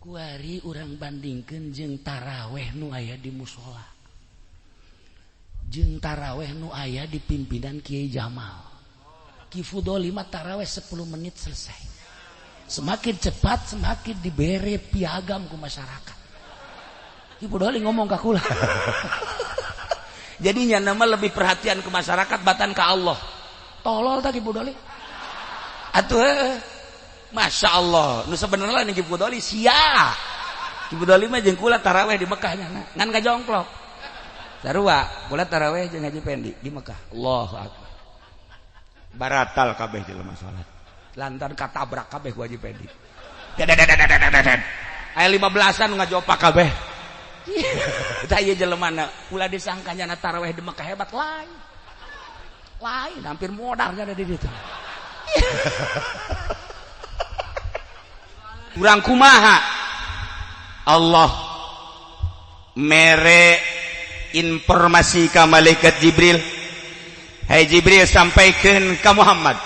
Kuari urang bandingkeun jeung taraweh nu aya di mushola, jeung taraweh nu aya di pimpinan Kiai Jamal. Ki Fudoli mah taraweh 10 menit selesai. Semakin cepat semakin dibere piagam ku masyarakat. Ki Fudoli ngomong ka kula. Jadinya nama lebih perhatian ke masyarakat batan ke Allah. Tolol tak Ki Fudoli? Atuh Masya Allah, nu sebenarnya nih Ki Fudoli sia. Ki Fudoli mah jeung kula taraweh di Mekah nya, ngan kajongklok. Sarua, kula taraweh jeung Haji Pendi di Mekah. Allahu akbar. Baratal kabeh jelema salat. Lantaran katabrak kabeh ku Haji Pendi. Aya 15-an ngajopak kabeh. Tah ieu jelemana ulah disangkanya na taraweh di Mekah hebat lain. Lain hampir modalnya ada di ditu. Urang kumaha Allah mere informasi ka malaikat Jibril, hai Jibril, sampaikan ka Muhammad.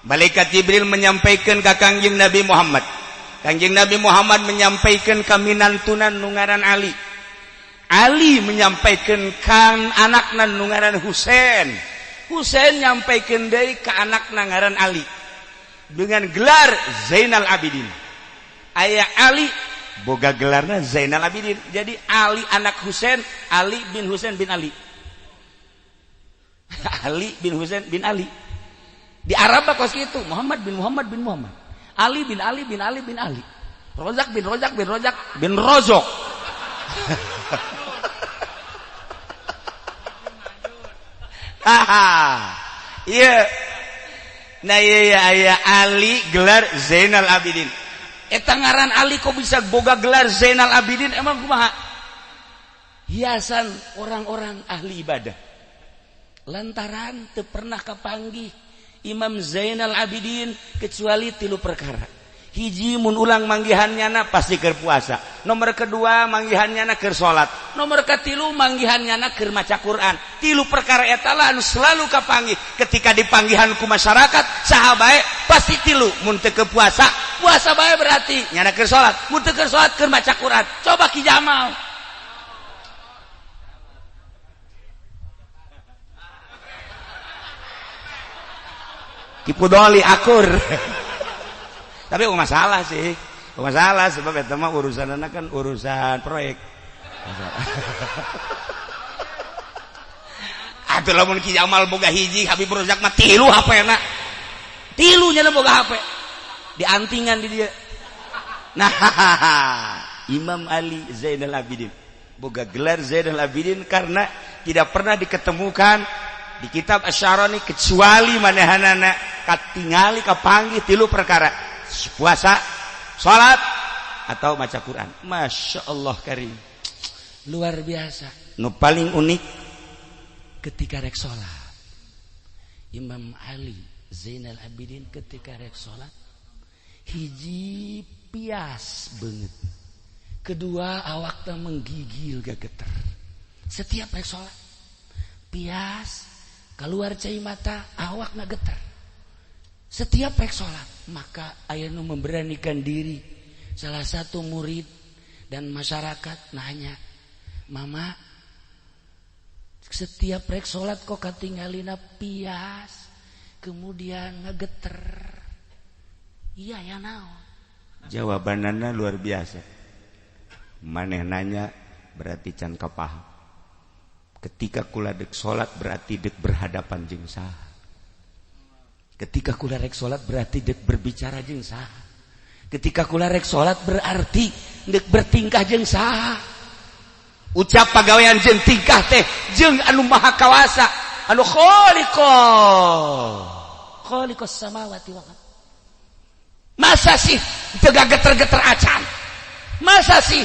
Malaikat Jibril menyampaikan ka Kangjeng Nabi Muhammad. Kangjeng Nabi Muhammad menyampaikan ka minantunan nu ngaran Ali. Ali menyampaikan kan anakna nu ngaran Husain. Husain nyampaikan deui ka anakna ngaran Ali dengan gelar Zainal Abidin. Ayah Ali boga gelarna Zainal Abidin. Jadi Ali anak Husain, Ali bin Husain bin Ali. Ali bin Husain bin Ali. Di Arab kos kitu, Muhammad bin Muhammad bin Muhammad. Ali bin Ali bin Ali bin Ali. Rozak bin Rozak bin Rozak bin Rozok. Haha. Iya. Nah iya aya Ali gelar Zainal Abidin. Eta ngaran Ali kok bisa boga gelar Zainal Abidin, emang kumaha? Hiasan orang-orang ahli ibadah. Lantaran teu pernah kapanggih Imam Zainal Abidin kecuali tilu perkara. Hiji, mun ulang manggihan nyana pasti keur puasa. Nomor kedua manggihan nyana keur salat. Nomor katilu manggihan nyana keur maca Quran. Tilu perkara eta lah anu selalu kapanggih ketika dipanggihan ku masyarakat saha bae pasti tilu. Mun teu keur puasa, puasa bae berarti nyana keur salat. Mun teu keur salat keur maca Quran. Coba Ki Jamal. Ki Fudoli akur. Tapi bukan masalah sih, bukan masalah sebab eta mah urusanana kan urusan proyek. Atuh lamun Ki Jamal boga hiji, Habib Rozak mah tilu HP-na. Tilu nya boga HP. Diantingan di dia. Nah, Imam Ali Zainal Abidin boga gelar Zainal Abidin karena tidak pernah diketemukan di kitab Asy-Syarani kecuali manehanana katingali kapanggih tilu perkara, puasa, salat, atau maca Quran. Masya Allah karim, luar biasa. Nu paling unik ketika rek salat, Imam Ali Zainal Abidin ketika rek salat hiji pias banget, kedua awakna menggigil gegeter. Setiap rek salat pias keluar cai mata, awakna geter. Setiap rek salat, maka aya nu memberanikan diri, salah satu murid dan masyarakat nanya, "Mama, setiap rek salat kok katinggalina pias, kemudian ngegeter." Iya ya naon? Jawabanana luar biasa. Maneh nanya berarti can kapaham. Ketika kula dek salat berarti dek berhadapan jeung saha. Ketika kula rek salat berarti dek berbicara jeung saha. Ketika kula rek salat berarti dek bertingkah jeung saha. Ucap pagawean jeung tingkah teh jeung anu maha kawasa, anu khaliqah. Khaliqas samawati wal ardh. Masa sih teu geter-geter acan? Masa sih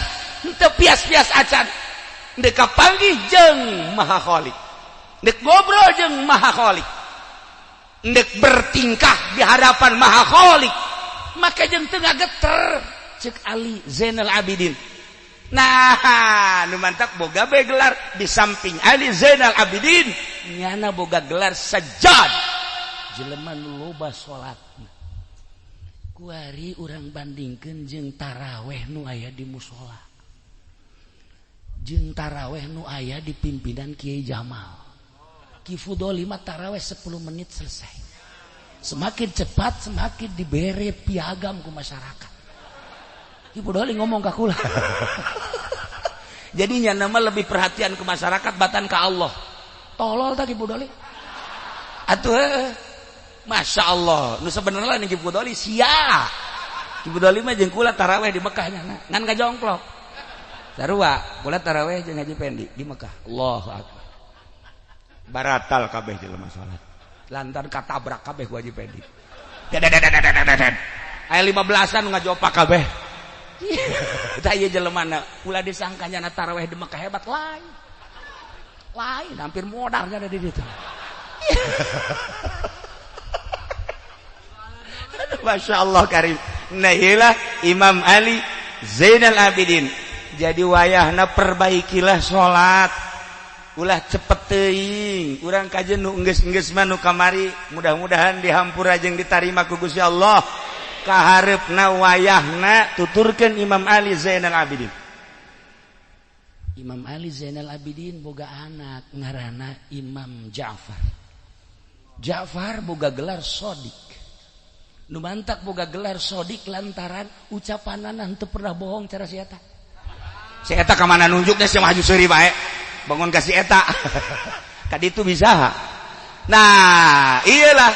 teu pias-pias acan? Dek kapanggih jeung maha khaliq. Dek ngobrol jeung maha khaliq. Dek bertingkah di hadapan maha khaliq. Maka jeung teu ngageter cek Ali Zainal Abidin. Nah, nu mantap boga bae gelar di samping Ali Zainal Abidin nyana boga gelar sajad. Jelema nu loba salatna. Kuari urang bandingkeun jeung taraweh nu aya di mushola, jeung taraweh nu aya di pimpinan Kiai Jamal. Ki Fudoli mah taraweh 10 menit selesai. Semakin cepat semakin dibere piagam ku masyarakat. Ki Fudoli ngomong ka kula. Jadi nya nama lebih perhatian ke masyarakat batan ke Allah. Tolol tak Ki Fudoli? Atuh Masya Allah, nu sebenarnya nih Ki Fudoli sia. Ki Fudoli mah jeung kula taraweh di Mekah nya ngan kajongklok. Sarua, kula taraweh jeung Haji Pendi di Mekah. Allahu akbar. Baratal kabeh jelema salat. Lantaran katabrak kabeh ku Haji Pendi. Aya 15-an ngajopak kabeh. Tah ieu jelemana ulah disangka nya taraweh di Mekah hebat lain. Lain hampir modalnya ada di situ. Masya Allah karim. Nah iyalah Imam Ali Zainal Abidin. Jadi wayahna perbaikilah salat. Ulah cepet teuing. Urang kajen nu enggeus-enggeus mah nu kamari mudah-mudahan dihampura jeung ditarima ku Gusti Allah. Kahareupna wayahna tuturkeun Imam Ali Zainal Abidin. Imam Ali Zainal Abidin boga anak ngaranna Imam Ja'far. Ja'far boga gelar Shodiq. Nu mantak boga gelar Shodiq lantaran ucapanana henteu pernah bohong cara si eta. Si eta ka mana nunjuknya si maju seuri bae. Bangun ka si eta. Ka ditu bisa. Nah, iyalah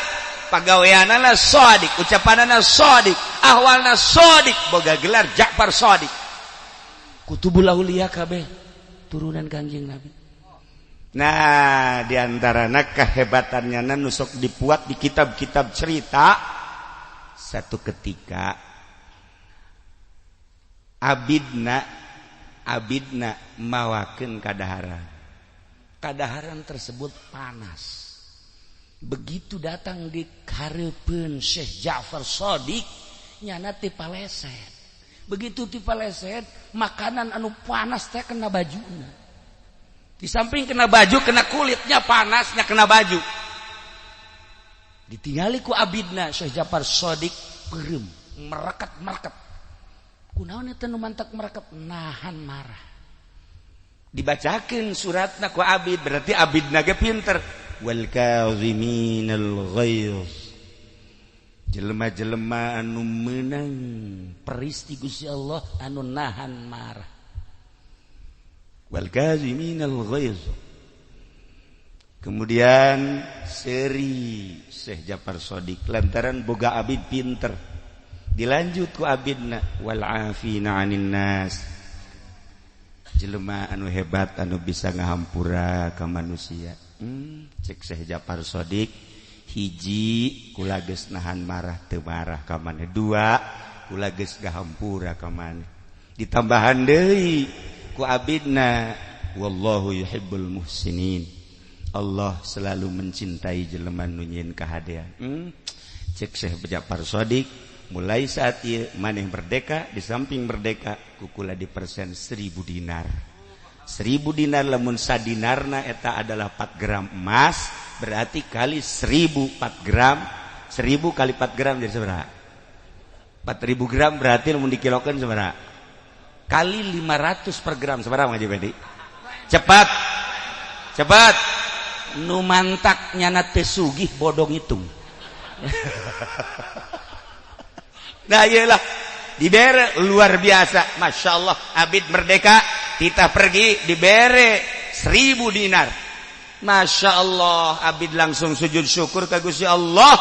pagaweanana Shodiq, ucapanana Shodiq, ahwalna Shodiq, boga gelar Ja'far Shodiq. Kutubul Auliya kabeh turunan Kangjeng Nabi. Nah, diantarana kehebatannya nu sok dipuat di kitab-kitab cerita. Satu ketika abidna mawakeun kadaharan. Kadaharan tersebut panas. Begitu datang di hareupeun Syekh Ja'far Shodiq nyana ti paleset. Begitu ti paleset, makanan anu panas teh kena bajuna. Di samping kena baju, kena kulitnya panasnya kena baju. Ditinggali ku abidna Syekh Ja'far Shodiq peureum, merekat-merekat. Kunaon eta nu mantak merekat? Nahan marah. Dibacakeun suratna ku abid, berarti abidna ge pinter. Wal kaziminal ghaiz. Jelema-jelema anu meunang peristi Gusti Allah anu nahan marah. Wal kaziminal ghaiz. Kemudian seri Syekh Ja'far Shodiq lantaran boga abid pinter. Dilanjut ku abidna wal afina 'anil nas. Jelema anu hebat anu bisa ngahampura ka manusia. Cek Syekh Ja'far Shodiq hiji kula geus nahan marah teu marah ka maneh, dua kula geus ngahampura ka maneh. Ditambahan deui ku abidna wallahu yuhibbul muhsinin. Allah selalu mencintai jelema nu nyieun kahadean. Cek Syekh Ja'far Shodiq mulai saat ieu maneh merdeka, di samping merdeka kukula di persen 1000 dinar. 1000 dinar lamun sadinarna eta adalah 4 gram emas, berarti kali 1000 4 gram, 1000 kali 4 gram jadi sabaraha? 4000 gram berarti lamun dikilokeun sabaraha? Kali 500 per gram sabaraha Haji Pendi? Cepat. Cepat. Nu mantak nyana teu sugih bodong hitung. Nah iyalah dibere luar biasa, Masya Allah. Abid merdeka, kita pergi dibere 1000 dinar. Masya Allah, abid langsung sujud syukur ke Gusti Allah.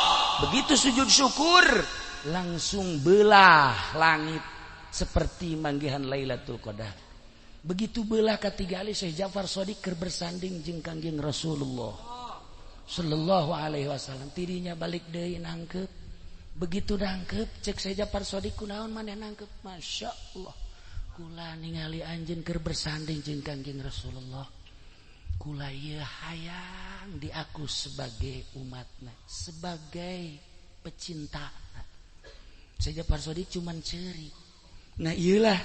Begitu sujud syukur, langsung belah langit seperti manggihan Lailatul Qadar. Begitu belah ketiga kali Syekh Ja'far Shodiq keur bersanding jeung Kangjeng Rasulullah sallallahu alaihi wasallam. Tirinya balik deui nangkep. Begitu nangkep cek Syekh Ja'far Shodiq kunaon maneh nangkep? Masya Allah, kula ningali anjeun keur bersanding jeung Kangjeng Rasulullah. Kula ieu hayang diaku sebagai umatna, sebagai pecinta. Syekh Ja'far Shodiq cuman ceuri. Nah iyalah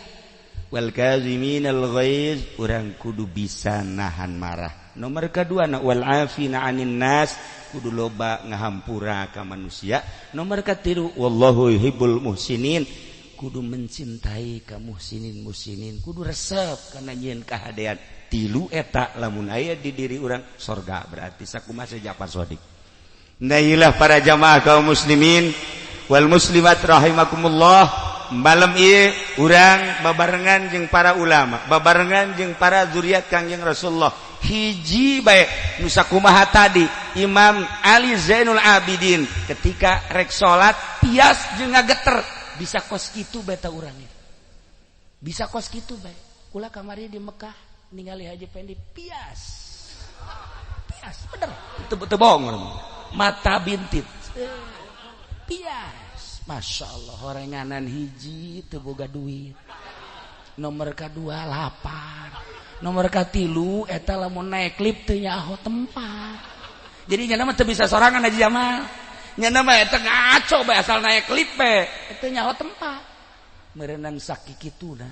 wal kaziminal ghaiz, urang kudu bisa nahan marah. Nomor kedua na wal afina anin nas, kudu loba ngahampura ka manusia. Nomor katilu wallahu yuhibbul muhsinin, kudu mencintai ka muhsinin muhsinin, kudu resep kana nyieun kahadean. Tilu eta lamun aya di diri urang, sorga berarti sakumaha Ja'far Shodiq. Nah, ilah para jamaah kaum muslimin wal muslimat rahimakumullah, malam ieu urang babarengan jeung para ulama, babarengan jeung para zuriat Kangjeng Rasulullah. Hiji bae nu sakumaha tadi Imam Ali Zainul Abidin ketika rek salat pias jeung ngageter, bisa kos kitu bae ta urang, bisa kos kitu bae. Kula kamari di Mekah ningali Haji Pendi pias pias bener, teu bohong, mata bintit pias. Masya Allah, horenganan hiji teu boga duit, nomor kedua lapar, nomor katilu eta lamun naik lift teu nyaho tempat. Jadi nyana mah teu bisa sorangan. Haji Jamal nyana mah eta ngaco bae, asal naik lift bae teu nyaho tempat meureunan. Sakikituna,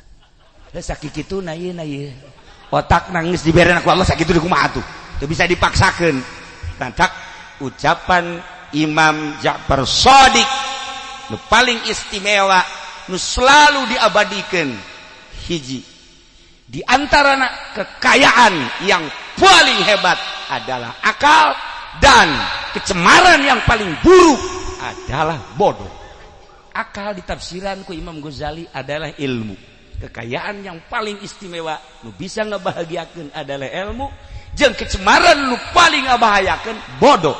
sakikituna ieu na ieu otak nangis dibere ku Allah sakitu di kumaha tuh, teu bisa dipaksakeun. Tantak ucapan Imam Ja'far Shadiq nu paling istimewa, nu selalu diabadikan, hiji di antara kekayaan yang paling hebat adalah akal dan kecemaran yang paling buruk adalah bodoh. Akal ditafsiran ku Imam Ghazali adalah ilmu. Kekayaan yang paling istimewa nu bisa ngebahagiakan adalah ilmu, jeung kecemaran nu paling ngabahayakeun bodoh.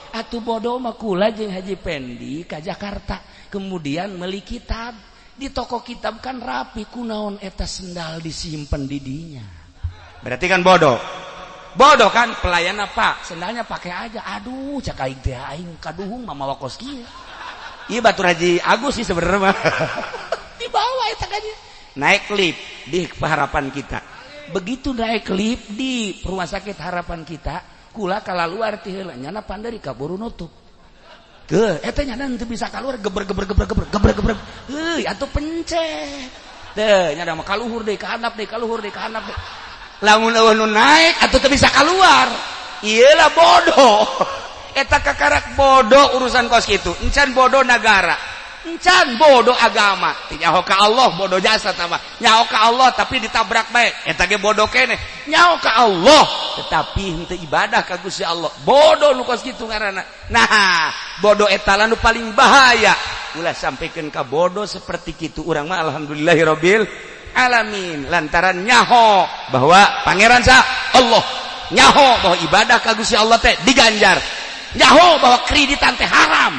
Atuh bodoh mah kula jeung Haji Pendi ka Jakarta, kemudian beli kitab di toko kitab kan rapi, kunaon eta sendal disimpan di dinya? Berarti kan bodoh, bodoh kan? Pelayan apa, sendalnya pakai aja. Aduh, cak aing teh, aing kaduhung mah mawa kos kieu. Iya, batur Haji Agus sih sebenarnya mah dibawa eta kan. Naik lift di Harapan Kita, begitu naik lift di Rumah Sakit Harapan Kita, kula kalaluar ti heula, nyana panderi kaburu nutup ke eta, nyana teu bisa keluar, geber geber geber geber geber geber, heuy atuh pencet teh, nyana mah kaluhur deui ka handap deui, kaluhur deui ka handap deui. Lamun euweuh nu naik atuh teu bisa keluar. Iyalah, bodoh eta, kakarak bodoh urusan kos kitu. Encan bodoh negara, encan bodoh agama. Nyaho ka Allah bodoh jasa tambah nyaho ka Allah tapi ditabrak bae, eta ge bodoh keneh. Nyaho ka Allah tetapi henteu ibadah ka Gusti Allah, bodoh nu kos kitu ngaranna. Nah, bodoh eta nu paling bahaya. Ulah sampaikan ka bodoh seperti kitu. Urang mah alhamdulillahirabbil alamin lantaran nyaho bahwa pangeran sa Allah, nyaho bahwa ibadah ka Gusti Allah teh diganjar, nyaho bahwa kreditan teh haram.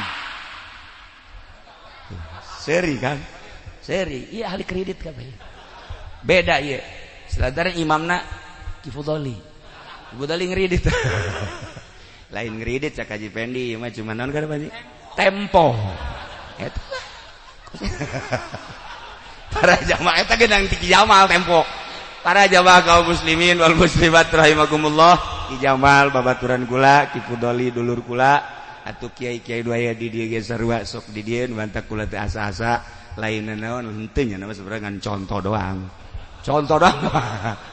Seri kan, seri. Iya, ahli kredit kabeh beda. Iya, selantaran imamna Ki Fudoli. Fudoli ngredit, lain ngredit cak Haji Pendi mah, cuma non kan Pak tempo eta. Para jamaah, eta gedang ti Jamal tempo. Para jamaah kaum muslimin wal muslimat rahimakumullah, Ki Jamal babaturan kula, Ki Fudoli dulur kula, atuh kiai-kiai dua aya di dieu ge sarua sok di dieu. Bantak kula teh asa-asa lain naon henteu nya, nama sebenarnya ngan contoh doang, contoh doang.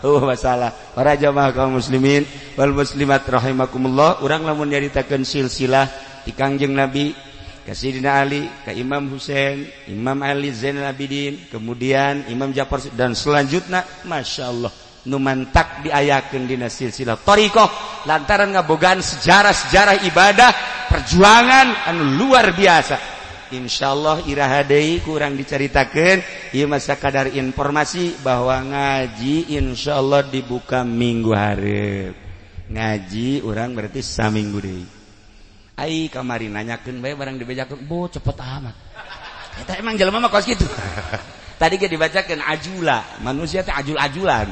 Oh, masalah. Para jamaah kaum muslimin wal muslimat rahimakumullah, urang lamun nyaritakeun silsilah ti Kangjeng Nabi ka Sidina Ali, ka Imam Husain, Imam Ali Zainal Abidin, kemudian Imam Ja'far dan selanjutnya, Masya Allah, nu mantak diayakeun dina silsilah thariqah lantaran ngabogaan sejarah-sejarah ibadah, perjuangan anu luar biasa. Insyaallah iraha deui kurang diceritakeun. Ieu mah sakadar informasi bahwa ngaji insyaallah dibuka minggu hareup. Ngaji urang berarti saminggu deui. Ai kamari nanyakeun bae, barang dibejakeun, "Bu, cepet amat." Eta emang jelema mah kos kitu. Tadi ge dibacakeun ajula, manusia teh ajul-ajulan.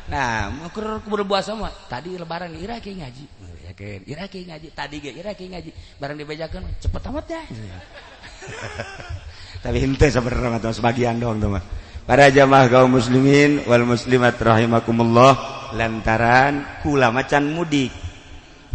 Nah, keur berpuasa mah tadi lebaran ira ke ngaji. Yakin, ira ke ngaji, tadi ge ira ke ngaji. Barang dibejakeun, cepet amat ya. Tapi henteu sebenarnya mah, sebagian doang tuh mah. Para jamaah kaum muslimin wal muslimat rahimakumullah, lantaran kula macan mudik.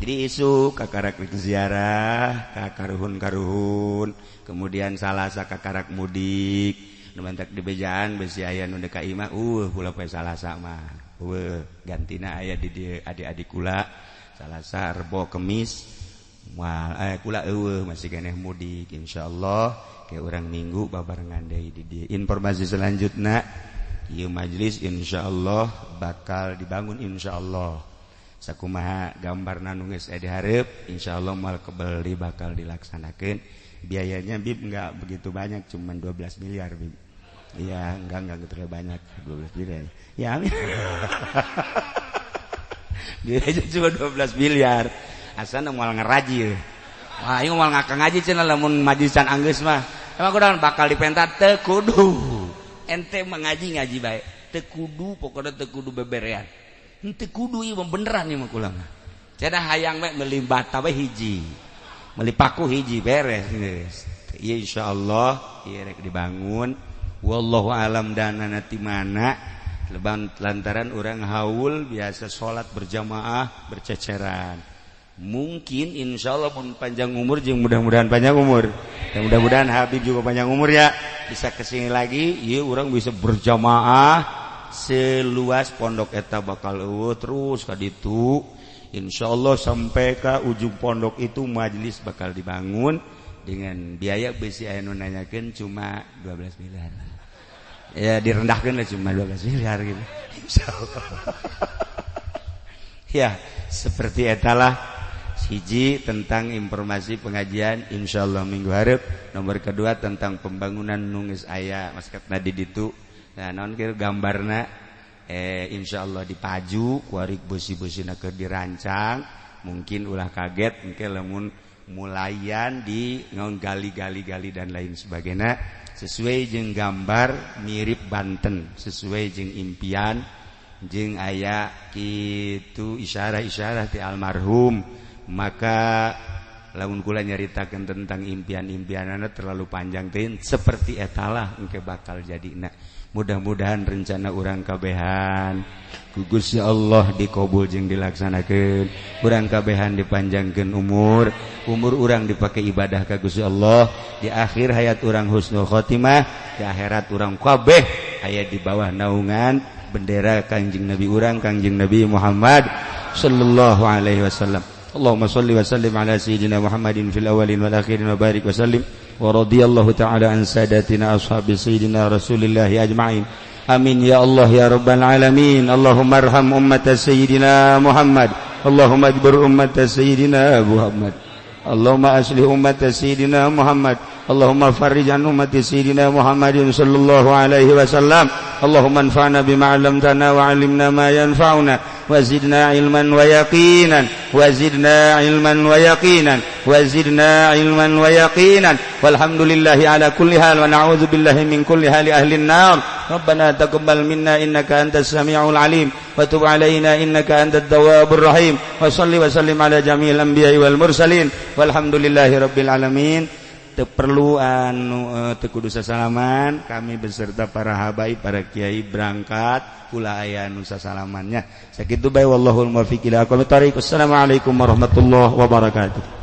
Jadi isu kakarak ziarah ka karuhun-karuhun, kemudian Salasa kakarak mudik. Nu mantak di bejaan besi aya nu ka imah, kula poe Salasa mah. Euweuh, gantina aya di dieu adik-adik kula Salasa, Rebo, Kemis moal kula euweuh, masih keneh mudik. Insyaallah ke urang Minggu babarengan deui di dieu. Informasi selanjutnya, ieu majelis insyaallah bakal dibangun, insyaallah sakumaha gambarna nu geus aya di hareup. Insyaallah moal kebel di bakal dilaksanakeun. Biayanya, Bib, enggak begitu banyak, cuman 12 miliar, Bib. Iya, enggak terlalu banyak, 12 miliar ya, amin. Biayanya cuma 12 miliar, asana moal ngeraji. Wah, ieu moal ngakang ngaji cenah lamun majlisan anggeus mah. Emang kudu bakal dipenta? Teu kudu. Ente mengaji ngaji bae, teu kudu, pokoknya teu kudu beberean, teu kudu. Ieu mah beneran, ieu mah kula mah cenah hayang we meuli bata we hiji, meuli paku hiji, beres geus. Ieu insyaallah ieu rek dibangun, wallahu alam dana ti mana. Leban lantaran orang haul biasa salat berjamaah berceceran. Mungkin insya Allah pun panjang umur jeung mudah-mudahan panjang umur dan mudah-mudahan Habib juga panjang umur ya, bisa kesini lagi ya, orang bisa berjamaah seluas pondok eta bakal euweuh terus ka ditu. Insya Allah sampai ke ujung pondok itu majelis bakal dibangun dengan biaya besi aya nu nanyakeun cuma 12 miliar ya, direndahkan lah cuma 12 miliar gitu, insyaallah ya. Seperti etalah hiji tentang informasi pengajian insyaallah minggu hareup. Nomor kedua tentang pembangunan nu geus aya maskatna di ditu. Nah, naon kieu gambarna, insyaallah dipaju kuari, besi-besina keur dirancang. Mungkin ulah kaget mungkin lamun mulayan di ngaun gali-gali gali dan lain sebagainya sesuai jeung gambar mirip Banten, sesuai jeung impian jeung aya kitu isyarah-isyarah ti almarhum. Maka lamun kula nyaritakeun tentang impian-impianana terlalu panjang teh. Seperti etalah engke bakal jadina. Mudah-mudahan rencana urang kabehan ku Gusti Allah dikabul jeung dilaksanakeun. Urang kabehan dipanjangkeun umur, umur urang dipakai ibadah ka Gusti Allah, di akhir hayat urang husnul khotimah, di akhirat urang kabeh aya di bawah naungan bendera Kangjeng Nabi urang, Kangjeng Nabi Muhammad sallallahu alaihi wasallam. Allahumma salli wa sallim ala sayyidina Muhammadin fil awwalin wal akhirin wa barik wa sallim wa radiyallahu ta'ala an sadatina ashabi sayyidina Rasulillah ajma'in. Amin ya Allah ya rabbal alamin. Allahumma arham ummat sayyidina Muhammad. Allahumma ajbur ummat sayyidina Muhammad. Allahumma aslih ummat sayyidina Muhammad. Allahumma farrij an ummati sayyidina Muhammadin sallallahu alaihi wasallam. Allahumma anfa'na bima 'allamtana wa 'allimna ma yanfa'una wa zidna ilman wa yaqinan wa zidna ilman wa yaqinan wa zidna ilman wa yaqinan. Walhamdulillahi ala kulli hal wa na'udzu billahi min kulli hali ahli an-nar. Rabbana taqabbal minna innaka antas samiul alim wa tub alaina innaka antat tawwabur rahim. Wa salli wa sallim ala jami'il anbiya'i wal mursalin. Walhamdulillahi rabbil alamin. Teu perlu anu teu kudu sasalaman, kami beserta para habaib, para kiai berangkat, kula aya anu sasalamannya. Sakitu bae, wallahul muwaffiq ila aqwamit thariq. Assalamualaikum warahmatullahi wabarakatuh.